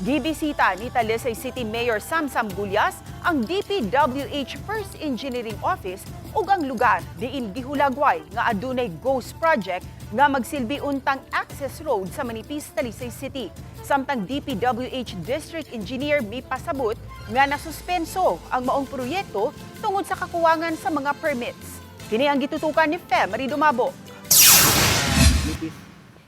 Gibisita ni Talisay City Mayor Samsam Gullas ang DPWH First Engineering Office ug ang lugar diin gihulagway nga adunay ghost project nga magsilbi untang access road sa Manipis, Talisay City. Samtang DPWH District Engineer mipasabot nga nasuspenso ang maong proyekto tungod sa kakuwangan sa mga permits. Kini ang gitutukan ni Fe Marie Dumabo.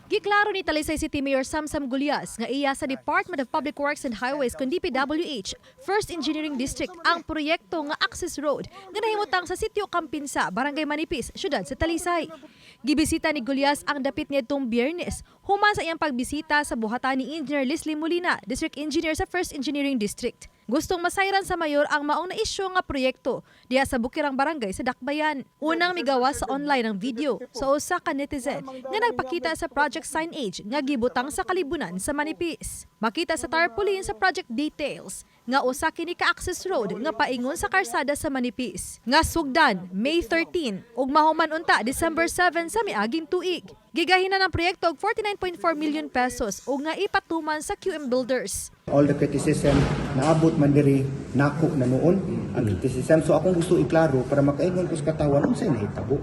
Giklaro ni Talisay City Mayor Samsam Gullas nga iya sa Department of Public Works and Highways kun DPWH First Engineering District ang proyekto nga access road nga nahimutang sa Sitio Kampinsa, Barangay Manipis, syudad sa Talisay. Gibisita ni Gullas ang dapit niadtong Biyernes human sa iyang pagbisita sa buhatan ni Engineer Leslie Molina, District Engineer sa First Engineering District. Gustong masayran sa mayor ang maong naisyu nga proyekto diha sa Bukirang Barangay sa Dakbayan. Unang migawas sa online ang video sa usa ka netizen nga nagpakita sa project signage nga gibutang sa kalibunan sa Manipis. Makita sa tarpaulin sa project details nga usa kini ka access road nga paingon sa karsada sa Manipis. Nga sugdan May 13 ug mahuman unta December 7 sa miaging tuig. Gigahinan ang proyekto og 49.4 million pesos ug nga ipatuman sa QM Builders. All the criticism naabot man diri nako na noon ang criticism. So akong gusto iklaro para makaingon ko sa katawhan unsay nahitabo.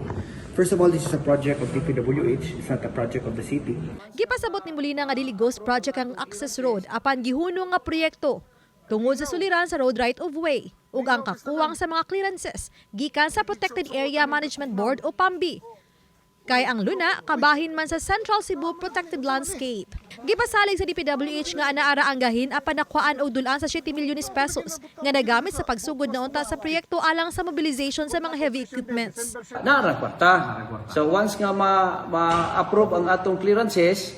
First of all, this is a project of DPWH. It's not a project of the city. Gipasabot ni Molina nga dili ghost project ang access road apan gihunong nga proyekto tungod sa suliran sa road right of way ug ang kakuwang sa mga clearances gikan sa Protected Area Management Board o PAMB. Kay ang luna, kabahin man sa Central Cebu Protected Landscape. Gipasalig sa DPWH nga anaara ang gahin apan nakuhaan og dulaan sa 7 milyones pesos nga nagamit sa pagsugod na unta sa proyekto alang sa mobilization sa mga heavy equipments. Naara kwarta. So once nga ma ma-approve ang atong clearances,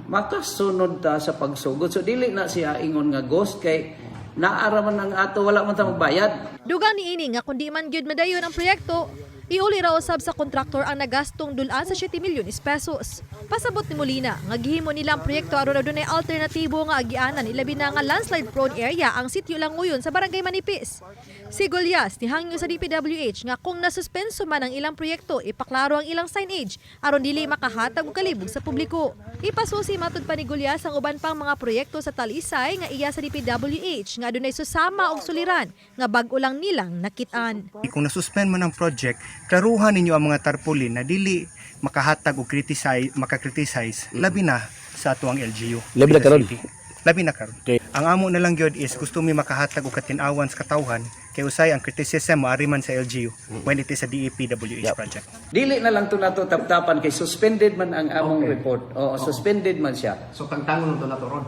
makasunod ta sa pagsugod. So dili na siya ingon nga ghost kay naara man ang ato, wala man ta magbayad. Dugang niini nga kung di man gyud madayon ang proyekto, iuli ra usab sa kontraktor ang nagastong dulaan sa 7 milyones pesos. Pasabot ni Molina nga gihimo nila ang proyekto aron adunay alternatibo nga agianan, ilabi na nga landslide prone area ang sitio Languyon sa Barangay Manipis. Si Gullas nihangyo sa DPWH nga kung nasuspenso man ang ilang proyekto, ipaklaro ang ilang signage aron dili makahatag og kalibog sa publiko. Ipasusi matud pa ni Gullas ang uban pang mga proyekto sa Talisay nga iya sa DPWH nga adunay susama og suliran nga bag-o lang nilang nakit-an. Kung nasuspend man ang project, klaruhan ninyo ang mga tarpaulin na dili makahatag og criticize, maka-criticize, labi na sa atuang LGU. Labi na sa karon. City. Labi na karon. Okay. Ang amo na lang gyud is gusto mi makahatag og katin-awan sa katawhan kay usay ang criticism maari man sa LGU when it is a DEPWH project. Dili na lang to nato taptapan kay suspended man ang among report. Oo, suspended man siya. So tangtangon to nato ron.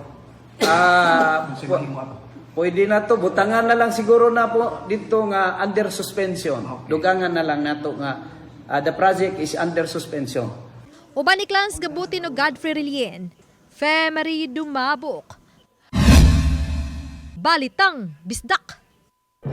Ah, Unsa mahimo ato? Pwede na to, butangan na lang siguro na po dito nga under suspension. Dugangan na lang nato nga the project is under suspension. Uban ni Clans Gabutin o Godfrey Relien, Femery Dumabok. Balitang Bisdak.